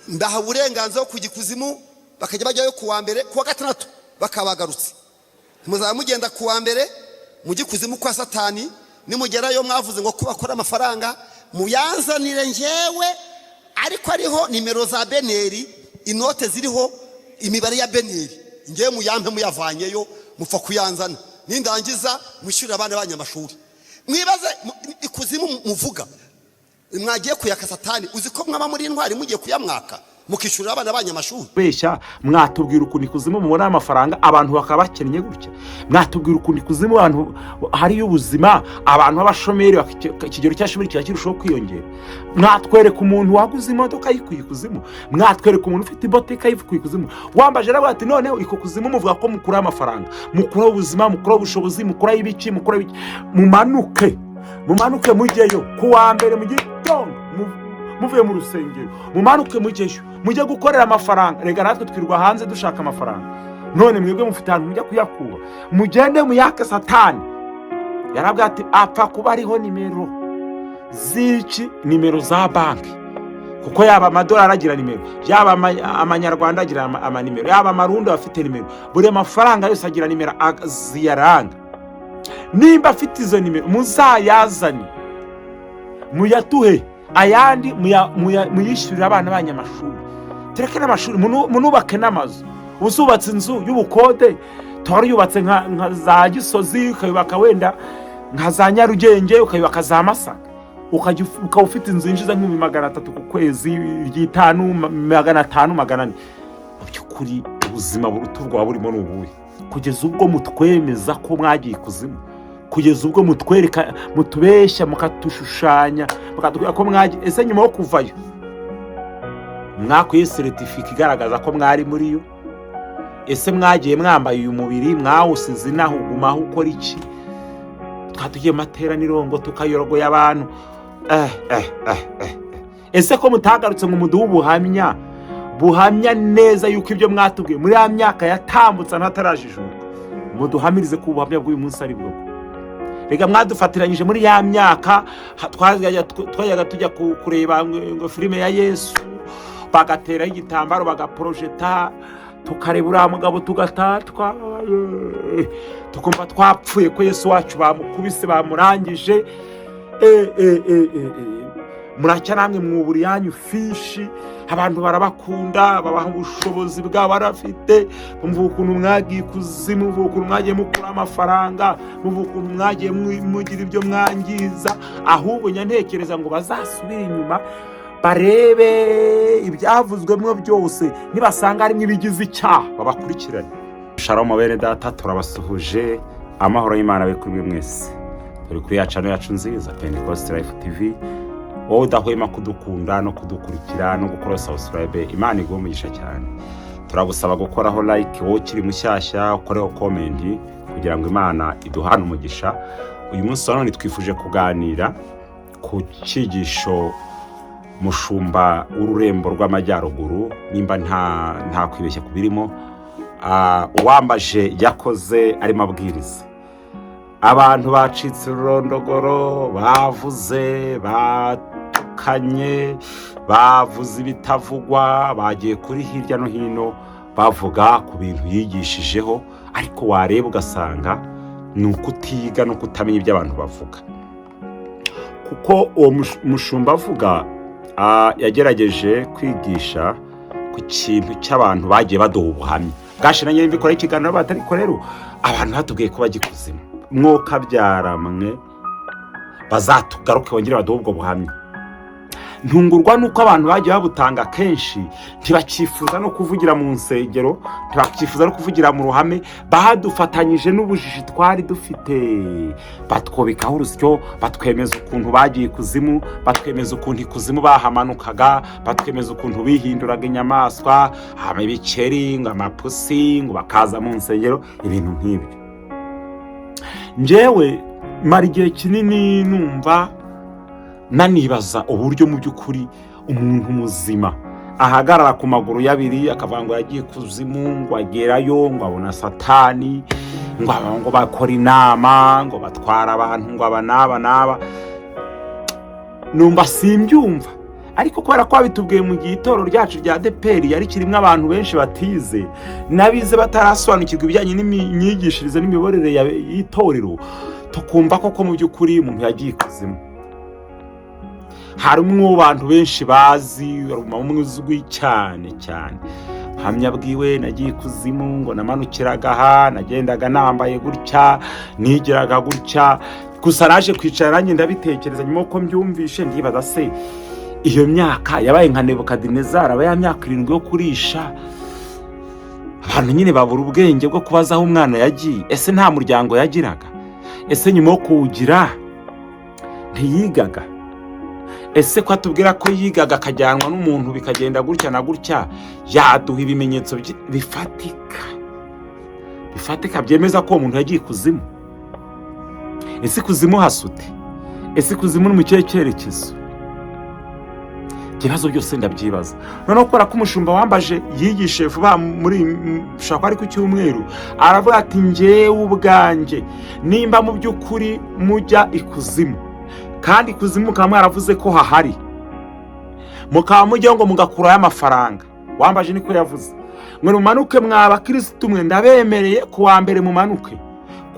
Ndaha uburenganzira bwo kujya ikuzimu, bakajya bajyayo ku wa mbere, ku wa gatandatu bakabagarutse. Muzaba mugenda ku wa mbere mujye ikuzimu kwa Satani. Nimugerayo mwavuze ngo ko bakora amafaranga, muyanzanire njyewe, ariko ariho nimero za BNR, inote ziriho imibare ya BNR. Ngewe muyampe muyavanyeyo, mupfa kuyanzana, nindangiza mwishyurire abana banyu amashuri. Mwibaze ikuzimu muvuga mwagiye kuyaka Satani, uzi ko mwaba muri intwari mugiye kuyamwaka mukishyurira abana banyu amashuri? Beshya, mwatubwira ukuntu ikuzimu mubona amafaranga, abantu bakaba bakennye gutya? Mwatubwira ukuntu ikuzimu abantu hariyo ubuzima, abantu b'abashomeri ikigero cy'abashomeri kiba kirushaho kwiyongera? Mwatwereka umuntu waguze imodoka ayikuye ikuzimu? Mwatwereka umuntu ufite ibotike ayikuye ikuzimu? Wambaje aravuga ati: "Noneho iko kuzimu muvuga ko mukuraho amafaranga, mukuraho ubuzima, mukuraho ubushobozi, mukuraho ibiki, mukuraho ibiki, mumanuke, mumanuke mujyeyo ku wa mbere mu gitondo, muvuye mu rusengero, mumanuke mujyeyo, mujye gukorera amafaranga. Reka natwe twirwa hanze dushaka amafaranga, none mwebwe mufite ahantu mujya kuyakura, mugende muyake Satani." Yarabwira ati: "Apfa kuba ariho nimero z'iki, nimero za banki, kuko yaba amadolari agira nimero, yaba amanyarwanda agira amanimero, yaba amarundi afite nimero, buri mafaranga yose agira nimero ziyaranga. Nimba afite izo nimero, muzayazane muyatuhe, ayandi muyishyurire abana banyu amashuri, tureke n'amashuri, munubake n'amazu. Uzubatse inzu y'ubukode, tora yubatse nka za Gisozi, ukayubaka wenda nka za Nyarugenge, ukayubaka za Masaka, ukajya ukaba ufite inzu yinjiza nk'ibihumbi 300 ku kwezi, ry'itanu, 500, 400. Mu by'ukuri ubuzima buruta ubwo waba burimo ni ubuhe? Kugeza ubwo mutwemeza ko mwagiye ikuzimu, kugeza ubwo mutwereka, mutubeshya, mukatushushanya, mukatubwira ko mwagiye, ese nyuma yo kuvayo mwakuye certificat igaragaza ko mwari muri yo? Ese mwagiye mwambaye uyu mubiri, mwawusize inaho, ugumaho ukora iki? Twaba tugiye mu materaniro ngo tukayorogoya abantu, eh, eh, eh, eh. Ese ko mutagarutse ngo muduhe ubuhamya buhamya neza yuko ibyo mwatubwiye muri ya myaka yatambutse ntatarajijuka, muduhamirize ko ubuhamya bw'uyu munsi ari bwo? Reka mwadufatiranyije muri ya myaka twajyaga tujya kureba ngo filime ya Yesu, bagateraho igitambaro, bagaporojeta, tukareba uriya mugabo, tugataha twababaye, tukumva twapfuye, ko Yesu wacu bamukubise, bamurangije. Muracya namwe mwubura iyanyu fishi, abantu barabakunda, babaha ubushobozi bwabo barafite. Muvuga ukuntu mwagiye ikuzimu, muvuga ukuntu mwagiye mukura amafaranga, muvuga ukuntu mwagiye mugira ibyo mwangiza. Ahubwo nyantekereza ngo bazasubire inyuma barebe ibyavuzwemo byose, nibasanga harimo ibigize icyaha babakurikirane. Shalom bene data, turabasuhuje, amahoro y'Imana abe kuri mwe mwese. Turi kuri ya channel yacu nziza, Pentecost Life TV. Wowe udahwema kudukunda no kudukurikira no gukora subscribe, Imana iguhe umugisha cyane. Turagusaba gukoraho like, wowe ukiri mushyashya ukoreho comment kugira ngo Imana iduhane umugisha. Uyu munsi wa none twifuje kuganira ku cyigisho mushumba w'ururembo rw'amajyaruguru, nimba nta kwibeshya ku birimo, uwambaje yakoze arimo abwiriza. Abantu bacitse ururondogoro, bavuze, batukanye, bavuze ibitavugwa, bagiye kuri hirya no hino bavuga ku bintu yigishijeho, ariko wareba ugasanga ni ukutiga no kutamenya ibyo abantu bavuga, kuko uwo mushumba avuga, yagerageje kwigisha ku kintu cy'abantu bagiye baduha ubuhamya bwashe. Nanjye mbikora ikiganiro batariko rero abantu batubwiye ko bajya ikuzimu, mwokabyara mwe, bazatugaruke bongere baduhe ubwo buhamya. Ntungurwa nuko abantu bagiye babutanga kenshi ntibakifuza no kuvugira mu nsengero, ntibakifuza no kuvugira mu ruhame. Badufatanyije n'ubujiji twari dufite, batwobekaho urusyo, batwemeza ukuntu bagiye ikuzimu, batwemeza ukuntu ikuzimu bahamanukaga, batwemeza ukuntu bihinduraga inyamaswa, haba ibikeri ngo amapusi, ngo bakaza mu nsengero, ibintu nk'ibyo. Njyewe mara igihe kinini numva nanibaza uburyo mu by'ukuri umuntu muzima ahagarara ku maguru y'abiri akavuga ngo yagiye kuzimu, ngo agerayo, ngo abona Satani, ngo bakora inama, ngo batwara abantu, ngo aba n'aba n'aba. Numva simbyumva. Ariko kubera ko babitubwiye mu gihe itorero ryacu rya ADEPR yari kirimo abantu benshi batize, n'abize batarasobanukirwa ibijyanye n'imyigishirize n'imiyoborere y'itorero, tukumva koko mu by'ukuri umuntu yagiye ikuzimu. Hari umwe mu bantu benshi bazi, umwe uzwi cyane cyane, hamya bwiwe: "Nagiye ikuzimu, ngo namanukiraga aha, nagendaga nambaye gutya, nigiraga gutya." Gusa naje kwicara nanjye ndabitekereza nyuma uko mbyumvishe, ndibaza: se iyo myaka yabaye nka Nebukadinezari, aba ya myaka 7 yo kurisha abantu nyine babura ubwenge bwo kubaza aho umwana yagiye? Ese nta muryango yagiraga? Ese nyuma yo kuwugira ntiyigaga? Ese ko atubwira ko yigaga akajyanwa n'umuntu bikagenda gutya na gutya, yaduha ibimenyetso bifatika bifatika byemeza ko uwo muntu yagiye ikuzimu? Ese ikuzimu hasute? Ese ikuzimu ni mu kihe cyerekezo? Ibibazo byose ndabyibaza. Noneho kubera ko umushumba wambaje yigishije vuba muri, ushobora kuba ari ku cyumweru, aravuga ati: "Njyewe ubwanjye, nimba mu by'ukuri mujya ikuzimu, kandi ikuzimu mukaba mwaravuze ko hahari, mukaba mujyaho ngo mugakurayo amafaranga," wambaje niko yavuze, ngo "mumanuke mwa bakirisitu mwe, ndabemereye, ku wa mbere mumanuke,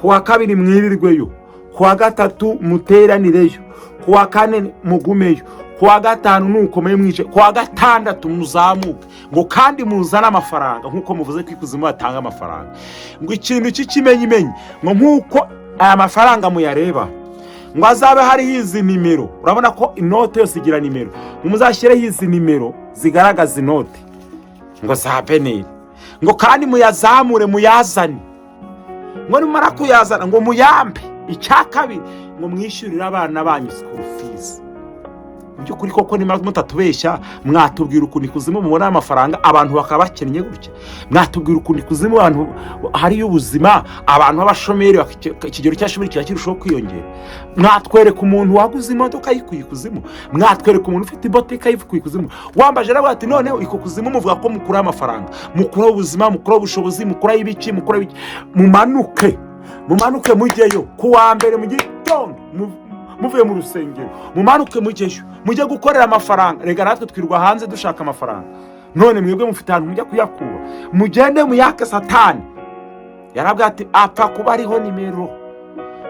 ku wa kabiri mwirirweyo, ku wa gatatu muteranireyo, ku wa kane mugumeyo, ku wa gatanu nukomeye mwice, ku wa gatandatu muzamuke, ngo kandi muzane amafaranga nk'uko muvuze ko ikuzimu batanga amafaranga, ngo ikintu cy'ikimenyimenyi, ngo nk'uko aya mafaranga muyareba, ngo azabe hariho izi nimero." Urabona ko inote yose igira nimero. Ngo muzashyireho izi nimero zigaragaza inote ngo za BNR, ngo kandi muyazamure muyazane, ngo nimumara kuyazana ngo muyampe. Icya kabiri, ngo mwishyurire abana banyu school fees. Mu by'ukuri koko niba mutatubeshya, mwatubwira ukuntu ikuzimu mubona amafaranga, abantu bakaba bakennye gutya? Mwatubwira ukuntu ikuzimu abantu hariyo ubuzima, abantu b'abashomeri, ikigero cy'abashomeri kiba kirushaho kwiyongera? Mwatwereka umuntu waguze imodoka ayikuye ikuzimu? Mwatwereka umuntu ufite imodoka ayikuye ikuzimu? Wambaje aravuga ati: "Noneho iko kuzimu muvuga ko mukuraho amafaranga, mukuraho ubuzima, mukuraho ubushobozi, mukuraho ibiki, mukuraho ibiki, mumanuke, mumanuke mujyeyo ku wa mbere mu gitondo, muvuye mu rusengero, mumanuke mujyeyo, mujye gukorera amafaranga. Rega natwe twirwa hanze dushaka amafaranga, none mwebwe mufite ahantu mujya kuyakura, mugende muyake Satani." Yarabwira ati: "Apfa kuba ariho nimero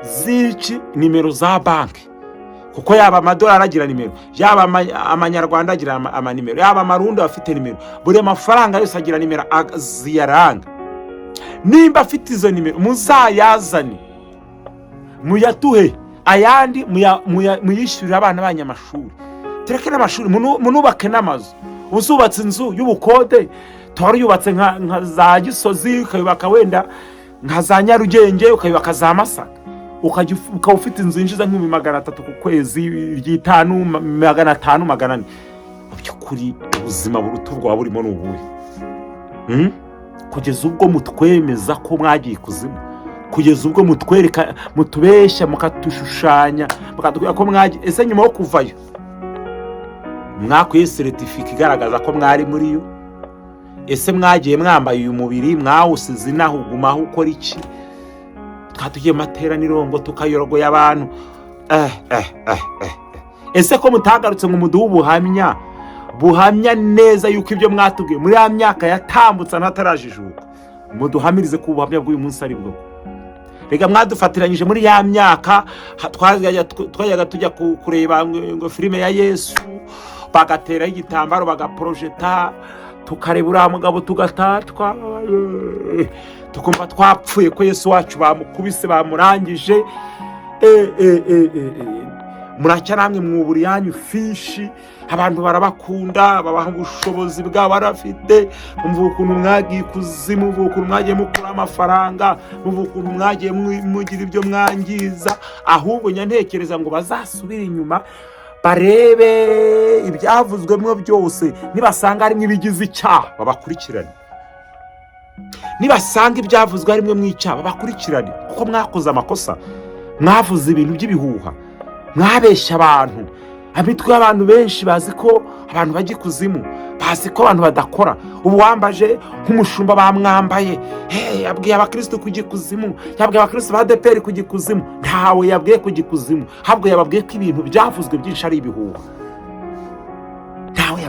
z'iki, nimero za banki, kuko yaba amadolari agira nimero, yaba amanyarwanda agira amanimero, yaba amarundi afite nimero, buri mafaranga yose agira nimero ziyaranga. Nimba afite izo nimero, muzayazane muyatuhe, ayandi muyishyurire abana banyu amashuri, tureke n'amashuri, munubake n'amazu. Uzubatse inzu y'ubukode, tuba yubatse nka za Gisozi, ukayubaka wenda nka za Nyarugenge, ukayubaka za Masaka, ukajya ukaba ufite inzu yinjiza nk'300,000 ku kwezi, ry'itanu, 500, 400. Mu by'ukuri ubuzima buruta ubwo waba burimo ni ubuhe? Kugeza ubwo mutwemeza ko mwagiye ikuzimu, kugeza ubwo mutwereka, mutubeshya, mukatushushanya, mukatubwira ko mwagiye, ese nyuma yo kuvayo mwakuye certificat igaragaza ko mwari muri yo? Ese mwagiye mwambaye uyu mubiri, mwawusize inaho, ugumaho ukora iki? Twaba tugiye mu materaniro ngo tukayorogoya abantu. Eh, eh, eh, eh. Ese ko mutagarutse ngo muduhe ubuhamya buhamya neza yuko ibyo mwatubwiye muri ya myaka yatambutse ntatarajijuka, muduhamirize ko ubuhamya bw'uyu munsi ari bwo? Reka mwadufatiranyije muri ya myaka twajyaga tujya kureba ngo filime ya Yesu, bagateraho igitambaro, bagaporojeta, tukareba uriya mugabo, tugatatwa, tukumva twapfuye, ko Yesu wacu bamukubise, bamurangije. Muracya namwe mwubura iyanyu fishi, abantu barabakunda, babaha ubushobozi bwabo barafite. Muvuga ukuntu mwagiye ikuzimu, muvuga ukuntu mwagiye mukura amafaranga, muvuga ukuntu mwagiye mugira ibyo mwangiza. Ahubwo nyantekereza ngo bazasubire inyuma barebe ibyavuzwemo byose, nibasanga harimo ibigize icyaha babakurikirane, nibasanga ibyavuzwe harimo mu icyaha babakurikirane, kuko mwakoze amakosa, mwavuze ibintu by'ibihuha, mwabeshya abantu. Amitwe y'abantu benshi bazi ko abantu bajya ikuzimu, bazi ko abantu badakora. Ubu wambaje nk'umushumba bamwambaye, hey, yabwiye abakirisitu kujya ikuzimu, yabwiye abakirisitu ba ADEPR kujya ikuzimu. Ntawe yabwiye kujya ikuzimu, ahubwo yababwiye ko ibintu byavuzwe byinshi ari ibihuha.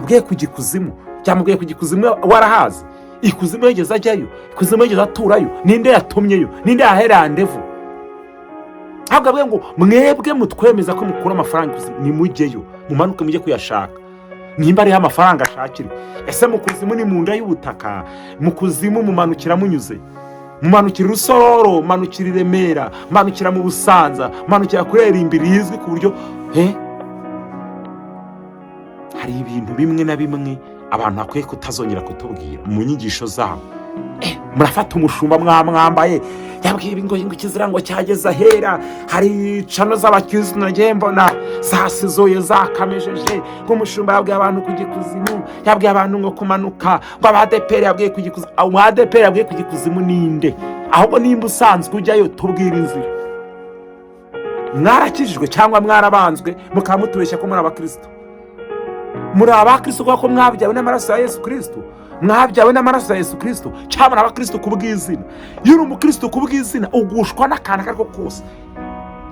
Yamubwiye kujya ikuzimu, yamubwiye kujya ikuzimu. Warahazi ikuzimu? Yigeze ajyayo? Ikuzimu yigeze aturayo? Ninde yatumyeyo? Ninde yahereye rendez-vous? Ntabwo avuga ngo mwebwe mutwemeza ko mukura amafaranga ikuzimu, nimujyeyo, mumanuke mujye kuyashaka nimba ariho amafaranga ashakirwa. Ese mu kuzimu ni mu nda y'ubutaka? Mu kuzimu mumanukira munyuze, mumanukira Rusororo, mumanukira i Remera, mumanukira mu Busanza, mumanukira kuri erimbi rizwi ku buryo he? Hari ibintu bimwe na bimwe abantu bakwiye kutazongera kutubwira mu nyigisho zabo. Murafata umushumba mwamwambaye, yabwiye ibi ngo ikizira ngo cyageze ahera. Hari cano z'abakirisitu nagiye mbona zasizoye, zakamejeje ngo umushumba yabwiye abantu kujya ikuzimu, yabwiye abantu ngo kumanuka, ngo abadeperi yabwiye kujya ikuzimu. Umwadeperi yabwiye kujya ikuzimu ninde? Ahubwo nimba usanzwe ujyayo, tubwira inzira. Mwarakijijwe cyangwa mwarabanzwe mukaba mutubeshya ko muri abakirisitu? Muri abakirisitu kubera ko mwabyawe n'amaraso ya Yesu Kirisitu? Mwabyawe n'amaraso ya Yesu Kirisitu cyangwa muri abakirisitu ku bw'izina? Iyo uri umukirisitu ku bw'izina, ugushwa n'akantu ako ari ko kose,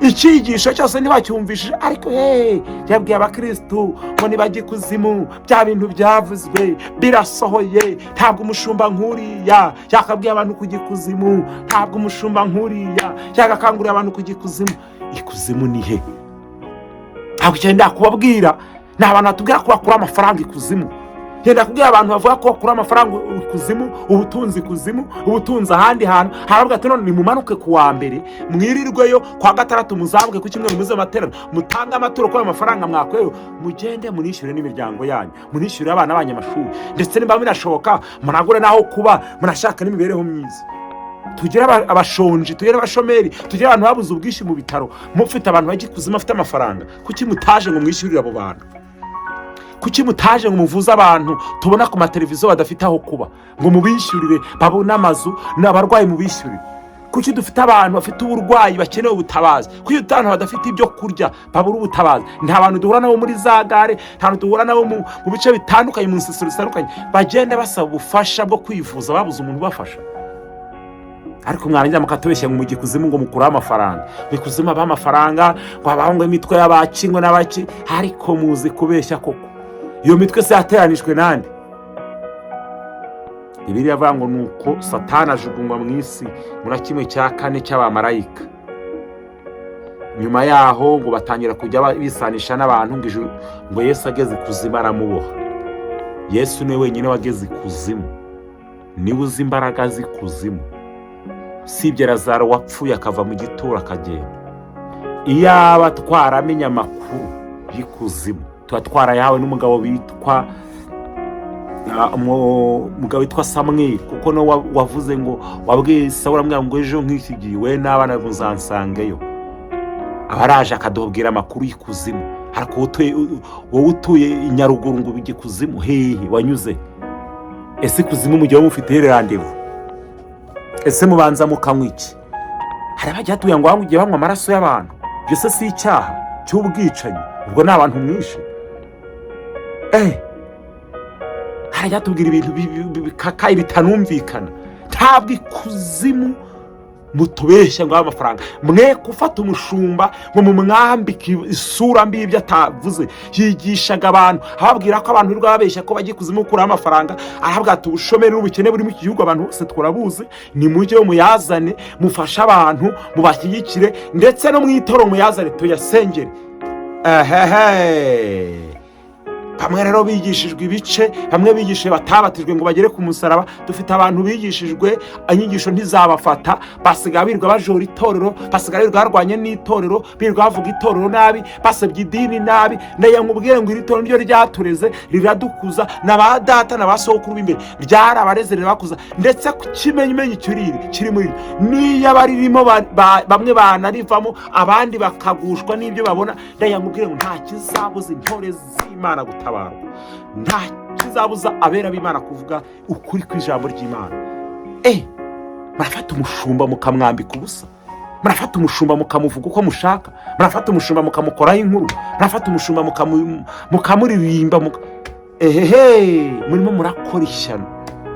icyigisho cyose ntibacyumvishije. Ariko hey, yabwiye abakirisitu ngo nibajya ikuzimu, bya bintu byavuzwe birasohoye. Ntabwo umushumba nk'uriya yakabwiye abantu kujya ikuzimu, ntabwo umushumba nk'uriya yagakanguriye abantu kujya ikuzimu. Ikuzimu ni he? Ntabwo cyenda kubabwira. Ni abantu batubwira ko bakura amafaranga ikuzimu. Genda kubwira abantu bavuga ko bakura amafaranga ikuzimu, ubutunzi ikuzimu, ubutunzi ahandi hantu. Haravuga ati: "None nimumanuke ku wa mbere, mwirirweyo, kwa gatandatu muzamuke, ku cyumweru muze amaterano, mutange amaturo kuri ayo mafaranga mwakuyeyo, mugende munishyure n'imiryango yanyu, munishyure abana banyu amashuri, ndetse niba binashoboka munagure n'aho kuba, munashaka n'imibereho myiza." Tugire abashonji, tugire abashomeri, tugire abantu babuze ubwishyu mu bitaro, mufite abantu bajya ikuzimu bafite amafaranga. Kuki mutaje ngo mwishyurire abo bantu? Kuki mutaje ngo muvuze abantu tubona ku mateleviziyo badafite aho kuba, ngo mubishyurire babone amazu, n'abarwayi mubishyurire? Kuki dufite abantu bafite uburwayi bakeneye ubutabazi? Kuki dufite abantu badafite ibyo kurya, babura ubutabazi? Nta bantu duhura nabo muri za gare, nta bantu duhura nabo mu bice bitandukanye, mu nsisiro zitandukanye, bagenda basaba ubufasha bwo kwivuza, babuze umuntu ubafasha? Ariko mwarangiza mukatubeshya ngo mujye ikuzimu, ngo mukureho amafaranga, mu ikuzimu habaho amafaranga, ngo habaho ngo imitwe y'abaki ngo n'abaki. Ariko muzi kubeshya koko! Iyo mitwe se yateranijwe nande? Bibiliya avuga ngo nuko Satani ajugunywa mu isi muri 1/4 cy'abamarayika. Nyuma yaho ngo batangira kujya bisanisha n'abantu, ngo ijuru, ngo Yesu ageze ikuzimu aramuboha. Yesu niwe wenyine wageze ikuzimu, niwe uzi imbaraga z'ikuzimu, usibye Lazaro wapfuye akava mu gituro akagenda. Iyaba twaramenye amakuru y'ikuzimu, tuba twarayahawe n'umugabo witwa umugabo witwa Samweli, kuko no wavuze ngo wabwiye Sawuli, aramubwira ngo: "Ejo nk'iki gihe we n'abana muzansangeyo." Aba araje akadubwira amakuru y'ikuzimu. Ariko wowe utuye i Nyaruguru ngo ujye ikuzimu, hehe wanyuze? Ese ikuzimu mugihe mufite rendez-vous? Ese mubanza mukanywa iki? Hari abajya batubwira ngo ugiye banywa amaraso y'abantu. Ibyo se si icyaha cy'ubwicanyi? Ubwo ni abantu mwishe. Hari tubwira ibintu bikakaye bitanumvikana. Ntabwo ikuzimu mutubeshya ngo abe amafaranga. Mwe gufata umushumba ngo mumwambike isura mbi y'ibyo atavuze. Yigishaga abantu, ababwira ko abantu birirwa babeshya ko bajya ikuzimu gukuraho amafaranga. Arahabwa ati: "Ubushomeri n'ubukene buri mu iki gihugu abantu bose turabuzi, nimujye muyazane, mufashe abantu, mubashyigikire, ndetse no mu itorero muyazane tuyasengere." Ehehe, bamwe rero bigishijwe ibice, bamwe bigishije batabatijwe ngo bagere ku musaraba. Dufite abantu bigishijwe, inyigisho ntizabafata, basigaye birirwa bajora itorero, basigaye birirwa barwanya n'itorero, birirwa bavuga itorero nabi, basebya idini nabi. Ndagira ngo ubwire ngo iri torero niryo ryatureze, riradukuza, na ba data na ba sokuru b'imbere ryarabareze, rirabakuza. Ndetse ku kimenyimenyi kiriri kiri muri ryo, niyo abaririmo bamwe banarivamo, abandi bakagushwa n'ibyo babona. Ndagira ngo ubwire ngo nta kizabuza intore z'Imana gutabarwa, nta kizabuza abera b'Imana kuvuga ukuri kw'ijambo ry'Imana. Murafata umushumba mukamwambika ubusa, murafata umushumba mukamuvuga uko mushaka, murafata umushumba mukamukoraho inkuru, murafata umushumba mukamuririmba, ehehe, murimo murakora ishyano,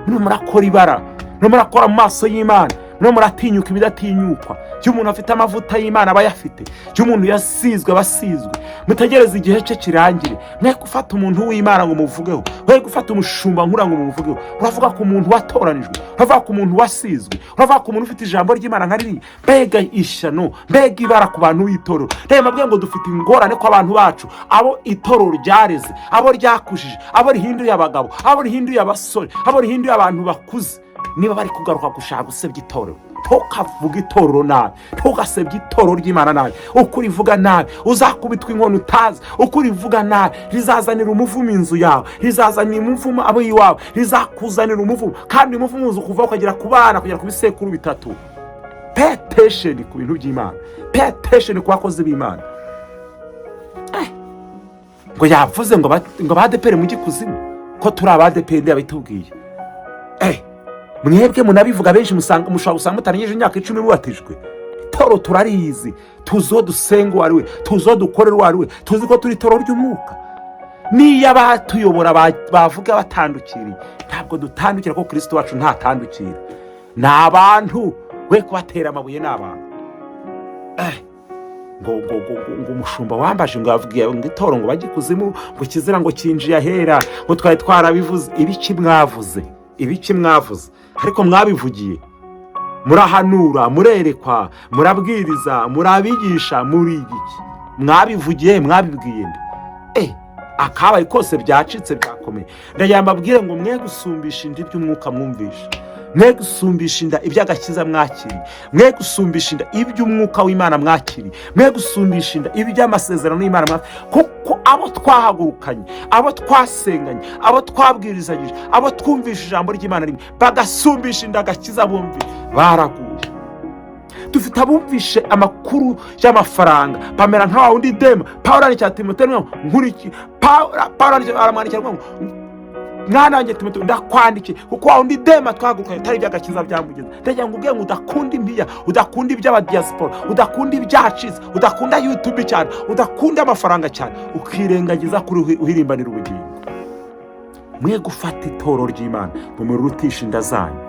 murimo murakora ibara, murimo murakora mu maso y'Imana, murimo muratinyuka ibidatinyukwa. Iyo umuntu afite amavuta y'Imana aba ayafite, iyo umuntu yasizwe aba asizwe. Mutegereze igihe cye kirangire. Mwe gufata umuntu w'Imana ngo muvugeho, mwe gufata umushumba nkura ngo mumuvugeho. Uravuga ku muntu watoranijwe, uravuga ku muntu wasizwe, uravuga ku muntu ufite ijambo ry'Imana nka ririya. Mbega ishyano, mbega ibara ku bantu b'itorero! Reba, mbabwire ngo dufite ingorane ko abantu bacu, abo itorero ryareze, abo ryakujije, abo rihinduye abagabo, abo rihinduye abasore, abo rihinduye abantu bakuze, niba bari kugaruka gushaka gusebya itorero. Ntukavuge itorero nabi, ntugasebye itorero ry'Imana nabi. Uko urivuga nabi, uzakubitwa inkoni utazi. Uko urivuga nabi, rizazanira umuvumo inzu yawe, rizazanira umuvumo abo iwawe, rizakuzanira umuvumo. Kandi umuvumo uza kuva ukagera ku bana, kugera ku bisekuru bitatu. Pay attention ku bintu by'Imana, pay attention ku bakozi b'Imana. Ngo yavuze ngo abadeperi mujye ikuzimu, ko turi abadeperi yabitubwiye. Mwebwe munabivuga benshi, musanga mushobora gusanga mutarengeje imyaka 10 mubatijwe. Itoro turarizi, tuzi uwo dusenga uwo ari we, tuzi uwo dukorera uwo ari we, tuzi ko turi itoro ry'umwuka. Niyo abatuyobora bavuga batandukiriye, ntabwo dutandukira, ko Kirisito wacu ntatandukira. Ni abantu, we kubatera amabuye ni abantu. Ngo umushumba wambaje ngo yavugiye ngo itoro ngo bajye ikuzimu, ngo ikizira ngo kinjiye ahera, ngo twari twarabivuze. Ibiki mwavuze? Ibiki mwavuze? Ariko mwabivugiye, murahanura, murerekwa, murabwiriza, murabigisha, muri iki mwabivugiye? Mwabibwiye nde? Akabaye kose byacitse, byakomeye. Ndagira mbabwire ngo mwe gusumbisha inda iby'umwuka mwumvisha, mwe gusumbisha inda iby'agakiza mwakiriye, mwe gusumbisha inda iby'umwuka w'Imana mwakiriye, mwe gusumbisha inda iby'amasezerano y'Imana mwakiriye. Kuko abo twahagurukanye, abo twasenganye, abo twabwirizanyije, abo twumvishe ijambo ry'Imana rimwe, bagasumbisha inda agakiza bumvise, baraguye. Dufite abumvishe amakuru y'amafaranga, bamera nka wa wundi Dema. Pawulo yandikira Timoteyo nkuriki, Pawulo aramwandikira ngo: "Mwana wanjye Timoteyo, ndakwandikiye kuko wa wundi Dema twahagurukanye atari iby'agakiza byamugeze." Ndagira ngo ubwenge udakunda impiya, udakunda iby'abadiyasipora, udakunda ibyacitse, udakunda YouTube cyane, udakunda amafaranga cyane, ukirengagiza kuri uhirimbanira ubugingo. Mwe gufata itoro ry'Imana ngo murutishe inda zanyu,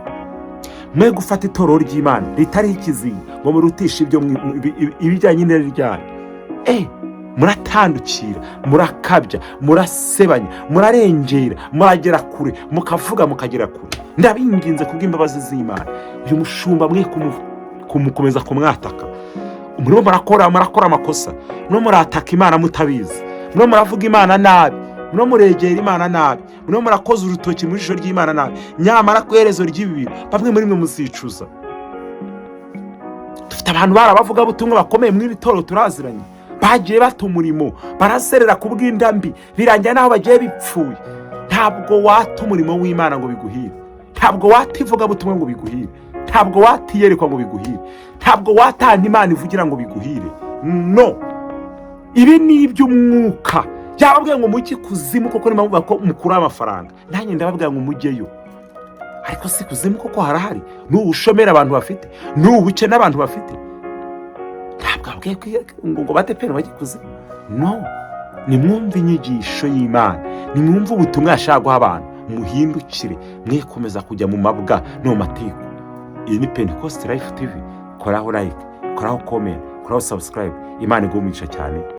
mwe gufata itoro ry'Imana ritariho ikizinga ngo murutishe ibyo ibijyanye n'irari ryanyu. Muratandukira, murakabya, murasebanya, murarengera, muragera kure, mukavuga mukagera kure. Ndabinginze kubw'imbabazi z'Imana, uyu mushumba mwe kumukomeza kumwataka. Murimo murakora amakosa, murimo murataka Imana mutabizi, murimo muravuga Imana nabi, murimo muregera Imana nabi, murimo murakoza urutoki mu jisho ry'Imana nabi. Nyamara ku iherezo ry'ibi bintu, bamwe muri mwe muzicuza. Dufite abantu bari abavugabutumwa bakomeye muri iri torero, turaziranye, bagiye bata umurimo, baraserera ku bw'inda mbi, birangira n'aho bagiye bipfuye. Ntabwo wata umurimo w'Imana ngo biguhire, ntabwo wata ivugabutumwa ngo biguhire, ntabwo wata iyerekwa ngo biguhire, ntabwo watanga Imana ivugira ngo biguhire. No ibi ni iby'umwuka. Yababwiye ngo mujye ikuzimu koko, niba muvuga ko mukura amafaranga, nanjye ndababwira ngo mujyeyo. Ariko si kuzimu koko harahari? Ni ubushomeri abantu bafite, ni ubukene abantu bafite. Ntabwo ababwiye ngo badeperi bajye kuzimu. No nimwumve inyigisho y'Imana, nimwumve ubutumwa yashaka guha abantu, muhindukire, mwikomeza kujya mu mabwa no mu mateko. Iyi ni Pentecost Life TV. Koraho like, koraho comment, koraho subscribe. Imana iguhe umugisha cyane.